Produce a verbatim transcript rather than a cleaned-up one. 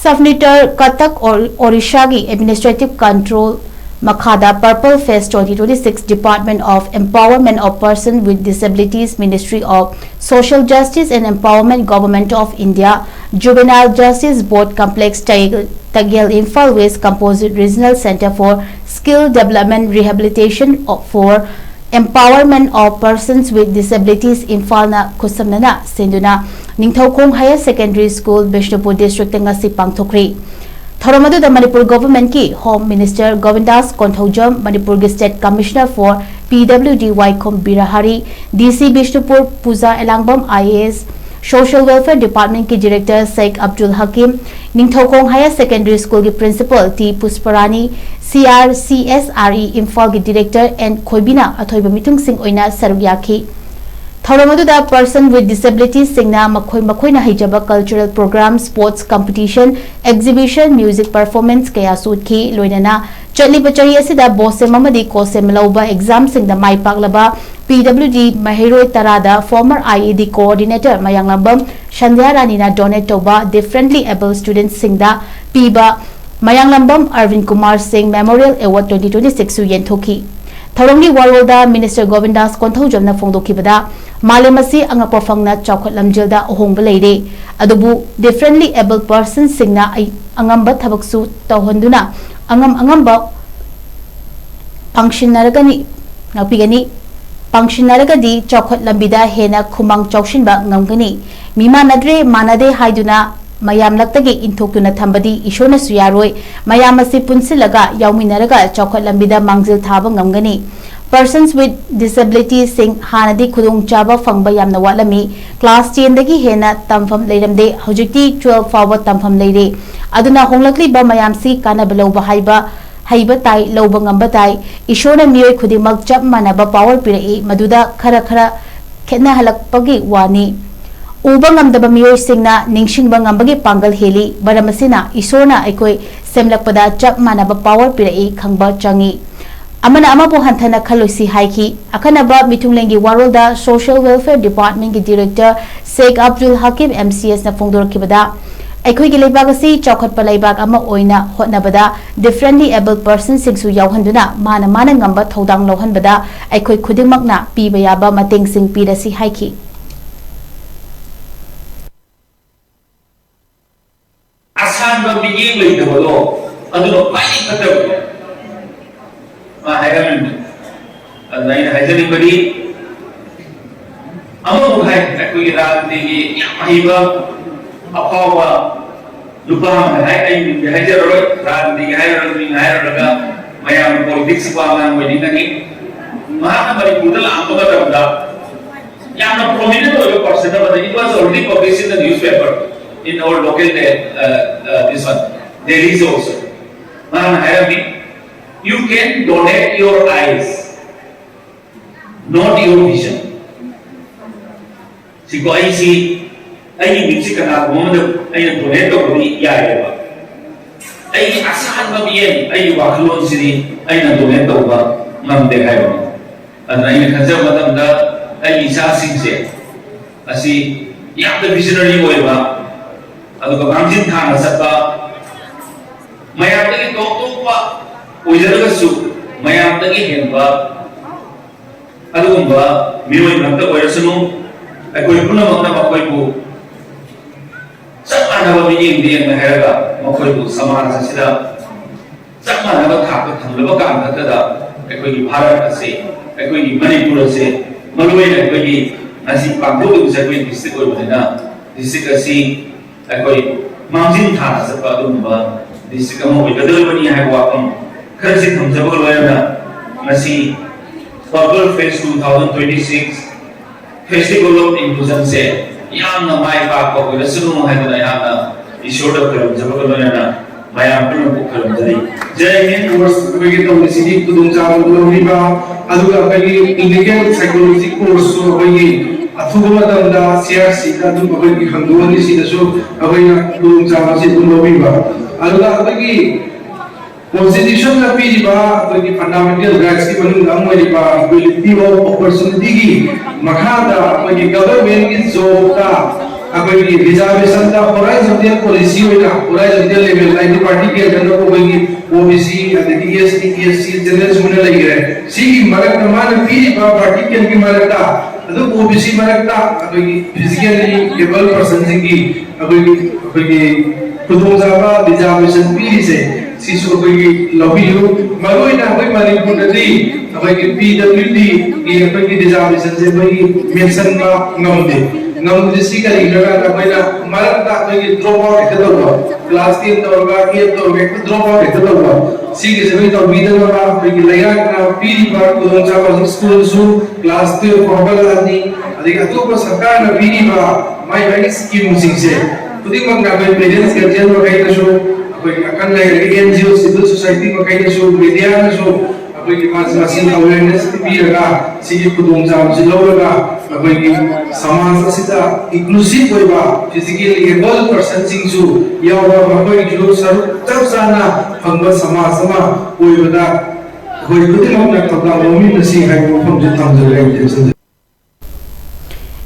Sub Nitar Cuttack, Or- Orishagi administrative control ꯃꯈꯥꯗ Purple Fest twenty twenty-six Department of Empowerment of Person with Disabilities, Ministry of Social Justice and Empowerment, Government of India, Juvenile Justice Board Complex, Tag- Tagel, Imphal West Composite Regional Centre for Skill Development Rehabilitation of- for Empowerment of Persons with Disabilities, ꯏꯝꯐꯥꯜꯅ ꯈꯨꯠꯁꯝꯅꯅ ꯁꯤꯟꯗꯨꯅ Ningthoukhong Higher Secondary School, Bishnupur District ꯉꯁꯤ ꯄꯥꯡꯊꯣꯛꯈ꯭ꯔꯤ꯫ ꯊꯧꯔꯝ ꯑꯗꯨꯗ Manipur Government ꯀꯤ Home Minister ꯒꯣꯕꯤꯟꯗꯥꯁ Konthoujam, ꯃꯅꯤꯄꯨꯔꯒꯤ State Commissioner for P W D Waikhom Birhari, D C Bishnupur Puja Elangbam I A S, Social Welfare Department ꯀꯤ Director Sheikh Abdul Hakim, Ningthoukhong Higher Secondary School ꯒꯤ Principal T Pushparani, C R C S R E ꯏꯝꯐꯥꯜꯒꯤ Director N ꯈꯣꯏꯕꯤꯅ ꯑꯊꯣꯏꯕ ꯃꯤꯊꯨꯡꯁꯤꯡ ꯑꯣꯏꯅ ꯁꯔꯨꯛ ꯌꯥꯈꯤ꯫ ꯊꯧꯔꯝ ꯑꯗꯨꯗ Person with Disabilities ꯁꯤꯡꯅ ꯃꯈꯣꯏ ꯃꯈꯣꯏꯅ ꯍꯩꯖꯕ cultural program, sports competition, exhibition, music performance ꯀꯌꯥꯁꯨ ꯎꯠꯈꯤ꯫ ꯂꯣꯏꯅꯅ ꯆꯠꯂꯤꯕ ꯆꯍꯤ ꯑꯁꯤꯗ BOSEM ꯑꯃꯗꯤ COHSEM ꯂꯧꯕ exam ꯁꯤꯡꯗ ꯃꯥꯏ ꯄꯥꯛꯂꯕ P W D ꯃꯍꯩꯔꯣꯏ ꯇꯔꯥꯗ former I E D coordinator Mayanglambam ꯁꯟꯙ꯭ꯌꯥ ꯔꯥꯅꯤꯅ donate ꯇꯧꯕ differently abled students ꯁꯤꯡꯗ ꯄꯤꯕ ꯃꯌꯥꯡꯂꯝꯕꯝ ꯑꯔꯕꯤꯟ ꯀꯨꯃꯥꯔ ꯁꯤꯡ Memorial Award twenty twenty-six ꯁꯨ ꯌꯦꯟꯊꯣꯛꯈꯤ꯫ ꯊꯧꯔꯝꯒꯤ ꯋꯥꯔꯣꯜꯗ Minister ꯒꯣꯕꯤꯟꯗꯥꯁ ꯀꯣꯟꯊꯧꯖꯝꯅ ꯐꯣꯡꯗꯣꯛꯈꯤꯕꯗ, ꯃꯥꯂꯦꯝ ꯑꯁꯤ ꯑꯉꯛꯄ ꯐꯪꯅ ꯆꯥꯎꯈꯠ ꯂꯝꯖꯦꯜꯗ ꯑꯍꯣꯡꯕ ꯂꯩꯔꯦ, ꯑꯗꯨꯕꯨ differently abled persons ꯁꯤꯡꯅ ꯑꯩ- ꯑꯉꯝꯕ ꯊꯕꯛꯁꯨ ꯇꯧꯍꯟꯗꯨꯅ ꯑꯉꯝ ꯑꯉꯝꯕ ꯄꯥꯡꯁꯤꯟꯅꯔꯒꯅꯤ ꯉꯥꯛꯄꯤꯒꯅꯤ꯫ ꯄꯥꯡꯁꯤꯟꯅꯔꯒꯗꯤ ꯆꯥꯎꯈꯠ ꯂꯝꯕꯤꯗ ꯍꯦꯟꯅ ꯈꯨꯃꯥꯡ ꯆꯥꯎꯁꯤꯟꯕ ꯉꯝꯒꯅꯤ꯫ ꯃꯤꯃꯥꯟꯅꯗ꯭ꯔꯦ, ꯃꯥꯟꯅꯗꯦ ꯍꯥꯏꯗꯨꯅ ꯃꯌꯥꯝꯂꯛꯇꯒꯤ ꯏꯟꯊꯣꯛꯇꯨꯅ ꯊꯝꯕꯗꯤ ꯏꯁꯣꯔꯅꯁꯨ ꯌꯥꯔꯣꯏ꯫ ꯃꯌꯥꯝ ꯑꯁꯤ ꯄꯨꯟꯁꯤꯜꯂꯒ ꯌꯥꯎꯃꯤꯟꯅꯔꯒ ꯆꯥꯎꯈꯠ ꯂꯝꯕꯤꯗ ꯃꯥꯡꯖꯤꯜ ꯊꯥꯕ ꯉꯝꯒꯅꯤ꯫ Persons with disability ꯁꯤꯡ ꯍꯥꯟꯅꯗꯤ ꯈꯨꯗꯣꯡꯆꯥꯕ ꯐꯪꯕ ꯌꯥꯝꯅ ꯋꯥꯠꯂꯝꯃꯤ꯫ Class ten ꯗꯒꯤ ꯍꯦꯟꯅ ꯇꯝꯐꯝ ꯂꯩꯔꯝꯗꯦ, ꯍꯧꯖꯤꯛꯇꯤ twelve ꯐꯥꯎꯕ ꯇꯝꯐꯝ ꯂꯩꯔꯦ꯫ ꯑꯗꯨꯅ ꯍꯣꯡꯂꯛꯂꯤꯕ ꯃꯌꯥꯝꯁꯤ ꯀꯥꯟꯅꯕ ꯂꯧꯕ ꯍꯥꯏꯕ ꯍꯩꯕ ꯇꯥꯏ, ꯂꯧꯕ ꯉꯝꯕ ꯇꯥꯏ꯫ ꯏꯁꯣꯔꯅ ꯃꯤꯑꯣꯏ ꯈꯨꯗꯤꯡꯃꯛ ꯆꯞ ꯃꯥꯟꯅꯕ power ꯄꯤꯔꯛꯏ, ꯃꯗꯨꯗ ꯈꯔ ꯈꯔ ꯈꯦꯠꯅꯍꯜꯂꯛꯄꯒꯤ ꯋꯥꯅꯤ꯫ ꯎꯕ ꯉꯝꯗꯕ ꯃꯤꯑꯣꯏꯁꯤꯡꯅ ꯅꯤꯡꯁꯤꯡꯕ ꯉꯝꯕꯒꯤ ꯄꯥꯡꯒꯜ ꯍꯦꯜꯂꯤ꯫ ꯃꯔꯝ ꯑꯁꯤꯅ ꯏꯁꯣꯔꯅ ꯑꯩꯈꯣꯏ ꯁꯦꯝꯂꯛꯄꯗ ꯆꯞ ꯃꯥꯟꯅꯕ power ꯄꯤꯔꯛꯏ ꯈꯪꯕ ꯆꯪꯏ꯫ ꯑꯃꯅ ꯑꯃꯕꯨ ꯍꯟꯊꯅ ꯈꯜꯂꯣꯏꯁꯤ ꯍꯥꯏꯈꯤ꯫ ꯑꯈꯟꯅꯕ ꯃꯤꯊꯨꯡꯂꯦꯟꯒꯤ ꯋꯥꯔꯣꯜꯗ Social Welfare Department ꯀꯤ Director Sheikh Abdul ꯍꯀꯤꯝ M C S ꯅ ꯐꯣꯡꯗꯣꯔꯛꯈꯤꯕꯗ, ꯑꯩꯈꯣꯏꯒꯤ ꯂꯩꯕꯥꯛ ꯑꯁꯤ ꯆꯥꯎꯈꯠꯄ ꯂꯩꯕꯥꯛ ꯑꯃ ꯑꯣꯏꯅ ꯍꯣꯠꯅꯕꯗ differently abled personꯁꯤꯡꯁꯨ ꯌꯥꯎꯍꯟꯗꯨꯅ ꯃꯥꯅ ꯃꯥꯅ ꯉꯝꯕ ꯊꯧꯗꯥꯡ ꯂꯧꯍꯟꯕꯗ ꯑꯩꯈꯣꯏ ꯈꯨꯗꯤꯡꯃꯛꯅ ꯄꯤꯕ ꯌꯥꯕ ꯃꯇꯦꯡꯁꯤꯡ ꯄꯤꯔꯁꯤ ꯍꯥꯏꯈꯤ꯫ ꯑꯁꯥꯟꯕ ꯃꯤꯠꯌꯦꯡ ꯂꯩꯇꯕꯗꯣ ꯑꯗꯨꯅ ꯈ꯭ꯋꯥꯏꯗꯒꯤ ꯐꯠꯇꯕꯅꯦ꯫ ꯃꯥ ꯍꯥꯏꯔꯝꯃꯤꯅꯦ꯫ ꯑꯗꯨꯅ ꯑꯩꯅ ꯍꯥꯏꯖꯅꯤꯡꯕꯗꯤ ꯑꯃꯃꯨꯛ ꯍꯥꯏ, ꯑꯩꯈꯣꯏꯒꯤ ꯔꯥꯖꯅꯤꯇꯤꯒꯤ ꯌꯥꯝ ꯑꯍꯩꯕ ꯑꯐꯥꯎꯕ ꯅꯨꯄꯥ ꯑꯃꯅ ꯍꯥꯏ, ꯑꯩ ꯃꯤꯡꯗꯤ ꯍꯥꯏꯖꯔꯔꯣꯏ, ꯔꯥꯖꯅꯤꯇꯤꯒꯤ ꯍꯥꯏꯔꯨꯔꯒ ꯃꯤꯡ ꯍꯥꯏꯔꯨꯔꯒ ꯃꯌꯥꯝꯅ politics ꯋꯥ ꯉꯥꯡꯕ ꯅꯤꯡꯒꯅꯤ꯫ ꯃꯍꯥꯛꯅ ꯃꯅꯤꯄꯨꯔꯗ ꯂꯥꯛꯄ ꯃꯇꯝꯗ ꯌꯥꯝꯅ prominent ꯑꯣꯏꯕ person ꯑꯃꯗ, it was already published in the newspaper in our local, uh, uh, this one, Delhi's also. ꯃꯥꯅ ꯍꯥꯏꯔꯝꯃꯤ, "You can donate your eyes, not your vision." ꯁꯤꯀꯣ, ꯑꯩꯁꯤ, ꯑꯩꯒꯤ ꯃꯤꯠꯁꯤ ꯀꯅꯥꯒꯨꯝꯕ ꯑꯃꯗ ꯑꯩꯅ donate ꯇꯧꯕꯗꯤ ꯌꯥꯏꯑꯕ, ꯑꯩꯒꯤ ꯑꯁꯥꯟꯕ ꯃꯤꯠꯌꯦꯡ, ꯑꯩꯒꯤ ꯋꯥꯈꯜꯂꯣꯟꯁꯤꯗꯤ ꯑꯩꯅ donate ꯇꯧꯕ ꯉꯝꯗꯦ ꯍꯥꯏꯕꯅꯤ꯫ ꯑꯗꯨꯅ ꯑꯩꯅ ꯈꯟꯖꯕ ꯃꯇꯝꯗ ꯑꯩꯒꯤ ꯏꯆꯥꯁꯤꯡꯁꯦ ꯑꯁꯤ ꯌꯥꯝꯅ visionary ꯑꯣꯏꯕ, ꯑꯗꯨꯒ ꯃꯥꯡꯖꯤꯟ ꯊꯥꯅ ꯆꯠꯄ, ꯃꯌꯥꯝꯗꯒꯤ top topꯄ ꯑꯣꯏꯖꯔꯒꯁꯨ ꯃꯌꯥꯝꯗꯒꯤ ꯍꯦꯟꯕ ꯑꯗꯨꯒꯨꯝꯕ ꯃꯤꯑꯣꯏ ꯉꯥꯛꯇ ꯑꯣꯏꯔꯁꯅꯨ꯫ ꯑꯩꯈꯣꯏ ꯄꯨꯝꯅꯃꯛꯅ ꯃꯈꯣꯏꯕꯨ ꯆꯞ ꯃꯥꯟꯅꯕ ꯃꯤꯠꯌꯦꯡꯗ ꯌꯦꯡꯅ ꯍꯥꯏꯔꯒ ꯃꯈꯣꯏꯕꯨ ꯁꯃꯥꯖ ꯑꯁꯤꯗ ꯆꯞ ꯃꯥꯟꯅꯕ ꯊꯥꯛꯇ ꯊꯝꯂꯕ ꯀꯥꯟ ꯈꯛꯇꯗ ꯑꯩꯈꯣꯏꯒꯤ ꯚꯥꯔꯠ ꯑꯁꯤ, ꯑꯩꯈꯣꯏꯒꯤ ꯃꯅꯤꯄꯨꯔ ꯑꯁꯤ, ꯃꯔꯨ ꯑꯣꯏꯅ ꯑꯩꯈꯣꯏꯒꯤ ꯉꯁꯤ ꯄꯥꯡꯊꯣꯛꯂꯤꯕꯁꯦ ꯑꯩꯈꯣꯏ district ꯑꯣꯏꯕꯅꯤꯅ, district ꯑꯁꯤ ꯑꯩꯈꯣꯏ ꯃꯥꯡꯖꯤꯟ ꯊꯥꯅ ꯆꯠꯄ ꯑꯗꯨꯒꯨꯝꯕ district ꯑꯃ ꯑꯣꯏꯒꯗꯧꯔꯤꯕꯅꯤ ꯍꯥꯏꯕ ꯋꯥꯐꯝ ꯈꯔꯁꯤ ꯊꯝꯖꯕꯒ ꯂꯣꯏꯅꯅ ꯉꯁꯤ Purple Fest two thousand twenty six Festival of Inclusionꯁꯦ ꯌꯥꯝꯅ ꯃꯥꯏ ꯄꯥꯛꯄ ꯑꯣꯏꯔꯁꯅꯨ ꯍꯥꯏꯗꯅ ꯑꯩꯍꯥꯛꯅ ꯏꯁꯣꯔꯗ ꯈꯣꯏꯔꯝꯖꯕꯒ ꯂꯣꯏꯅꯅ ꯃꯌꯥꯝ ꯄꯨꯝꯅꯃꯛꯄꯨ ꯈꯣꯏꯔꯝꯖꯔꯤ꯫ ꯖꯩ ꯍꯤꯟꯗ꯫ Course ꯑꯩꯈꯣꯏꯒꯤ ꯇꯧꯔꯤꯁꯤꯒꯤ ꯈꯨꯗꯣꯡꯆꯥꯕꯗꯨ ꯂꯧꯕꯤꯕ, ꯑꯗꯨꯒ ꯑꯩꯈꯣꯏꯒꯤ clinical psychology courseꯁꯨ ꯑꯩꯈꯣꯏꯒꯤ ꯑꯊꯨꯕ ꯃꯇꯝꯗ CRCꯗ ꯑꯗꯨꯝ ꯑꯩꯈꯣꯏꯒꯤ ꯍꯪꯗꯣꯛꯑꯅꯤ꯫ ꯁꯤꯗꯁꯨ ꯑꯩꯈꯣꯏꯅ ꯈꯨꯗꯣꯡꯆꯥꯕꯁꯤ ꯑꯗꯨꯝ ꯂꯧꯕꯤꯕ, ꯑꯗꯨꯒ ꯑꯩꯈꯣꯏꯒꯤ constitutionꯅ ꯄꯤꯔꯤꯕ ꯑꯩꯈꯣꯏꯒꯤ fundamental rightsꯀꯤ ꯃꯅꯨꯡꯗ ꯑꯃ ꯑꯣꯏꯔꯤꯕ equality of opportunityꯒꯤ ꯃꯈꯥꯗ ꯑꯩꯈꯣꯏꯒꯤ governmentꯀꯤ jobꯇ ꯑꯩꯈꯣꯏꯒꯤ ꯔꯤꯖꯥꯔꯕꯦꯁꯟꯗ ꯍꯣꯔꯥꯏꯖꯣꯟꯇꯦꯜ ꯄꯣꯂꯤꯁꯤ ꯑꯣꯏꯅ ꯍꯣꯔꯥꯏꯖꯣꯟꯇꯦꯜ ꯂꯦꯚꯦꯜ ꯍꯥꯏꯗꯤ ꯄꯥꯔꯇꯤ ꯀꯦꯟꯗ꯭ꯔꯗ ꯑꯩꯈꯣꯏꯒꯤ ꯑꯣ ꯕꯤ ꯁꯤ, ꯑꯗꯒꯤ ꯑꯦꯁ ꯇꯤ, ꯑꯦꯁ ꯁꯤ, ꯖꯦꯅꯔꯦꯜ ꯁꯨꯃꯥꯏꯅ ꯂꯩꯈ꯭ꯔꯦ꯫ ꯁꯤꯒꯤ ꯃꯔꯛꯇ ꯃꯥꯅ ꯄꯤꯔꯤꯕ ꯄꯥꯔꯇꯤ ꯀꯦꯟꯗ꯭ꯔꯒꯤ ꯃꯔꯛꯇ, ꯑꯗꯨ ꯑꯣ ꯕꯤ ꯁꯤ ꯃꯔꯛꯇ ꯑꯩꯈꯣꯏꯒꯤ ꯐꯤꯖꯤꯀꯦꯜꯂꯤ ꯑꯦꯕꯜ ꯄꯔꯁꯟꯁꯤꯡꯒꯤ ꯑꯩꯈꯣꯏꯒꯤ ꯑꯩꯈꯣꯏꯒꯤ ꯈꯨꯗꯣꯡꯆꯥꯕ ꯔꯤꯖꯥꯔꯕꯦꯁꯟ ꯄꯤꯔꯤꯁꯦ ꯁꯤꯁꯨ ꯑꯩꯈꯣꯏꯒꯤ ꯂꯧꯕꯤꯌꯨ꯫ ꯃꯔꯨꯑꯣꯏꯅ ꯑꯩꯈꯣꯏ ꯃꯅꯤꯄꯨꯔꯗꯗꯤ ꯑꯩꯈꯣꯏꯒꯤ ꯄꯤ ꯗꯕ꯭ꯂꯤꯎ ꯗꯤꯒꯤ ꯑꯩꯈꯣꯏꯒꯤ ꯔꯤꯖꯥꯔꯕꯦꯁꯟꯁꯦ ꯑꯩꯈꯣꯏꯒꯤ ꯃꯦꯟꯁꯟꯕ ꯉꯝꯗꯦ꯫ ꯉꯝꯗ꯭ꯔꯤꯁꯤ ꯀꯔꯤꯒꯤꯅꯣ ꯍꯥꯏꯕꯗ ꯑꯩꯈꯣꯏꯅ ꯃꯔꯛꯇ ꯑꯩꯈꯣꯏꯒꯤ ꯗ꯭ꯔꯣꯞ ꯑꯥꯎꯠ ꯍꯦꯛꯇ ꯇꯧꯕ, ꯀ꯭ꯂꯥꯁ ꯇꯦꯟ ꯇꯧꯔꯒ ꯑꯦꯠ ꯇꯧꯔꯒ ꯍꯦꯛꯇ ꯗ꯭ꯔꯣꯞ ꯑꯥꯎꯠ ꯍꯦꯛꯇ ꯇꯧꯕ꯫ ꯁꯤꯒꯤꯁꯦ ꯑꯩꯈꯣꯏ ꯇꯧꯕꯤꯗꯅꯕ ꯑꯩꯈꯣꯏꯒꯤ ꯂꯩꯉꯥꯛꯅ ꯄꯤꯔꯤꯕ ꯈꯨꯗꯣꯡꯆꯥꯕ ꯍꯧꯖꯤꯛ ꯁ꯭ꯀꯨꯜꯁꯨ ꯀ꯭ꯂꯥꯁ ꯇꯨꯌꯦꯜꯐ ꯐꯥꯎ ꯍꯧꯒꯠꯂꯛꯑꯅꯤ, ꯑꯗꯒꯤ ꯑꯇꯣꯞꯄ ꯁꯔꯀꯥꯔꯅ ꯄꯤꯔꯤꯕ ꯃꯥꯏ ꯃꯥꯏꯒꯤ ꯁ꯭ꯀꯤꯝꯁꯤꯡꯁꯦ ꯈꯨꯗꯤꯡꯃꯛꯅ ꯑꯩꯈꯣꯏ ꯄꯦꯔꯦꯟꯁ ꯒꯥꯔꯖꯤꯌꯟ ꯃꯈꯩꯅꯁꯨ, ꯑꯩꯈꯣꯏꯒꯤ ꯑꯈꯪ ꯑꯍꯩ and G O, civil society ꯃꯈꯩꯅꯁꯨ, ꯃꯦꯗꯤꯌꯥꯅꯁꯨ ꯑꯩꯈꯣꯏꯒꯤ ꯃꯁꯤ ꯑꯦꯋꯦꯔꯅꯦꯁ ꯄꯤꯕꯤꯔꯒ ꯁꯤꯒꯤ ꯈꯨꯗꯣꯡꯆꯥꯕꯁꯤ ꯂꯧꯔꯒ ꯑꯩꯈꯣꯏꯒꯤ ꯁꯃꯥꯖ ꯑꯁꯤꯗ ꯏꯟꯀ꯭ꯂꯨꯁꯤꯚ ꯑꯣꯏꯕ ꯐꯤꯖꯤꯀꯦꯜꯂꯤ ꯑꯦꯕꯜ ꯄꯔꯁꯟꯁꯤꯡꯁꯨ ꯌꯥꯎꯕ, ꯃꯈꯣꯏꯒꯤꯁꯨ ꯁꯔꯨꯛ ꯆꯞ ꯆꯥꯅ ꯐꯪꯕ ꯁꯃꯥꯖ ꯑꯃ ꯑꯣꯏꯕꯗ ꯑꯩꯈꯣꯏ ꯈꯨꯗꯤꯡꯃꯛꯅ ꯊꯧꯗꯥꯡ ꯂꯧꯃꯤꯟꯅꯁꯤ ꯍꯥꯏꯕ ꯋꯥꯐꯝꯁꯤ ꯊꯝꯖꯔꯦ꯫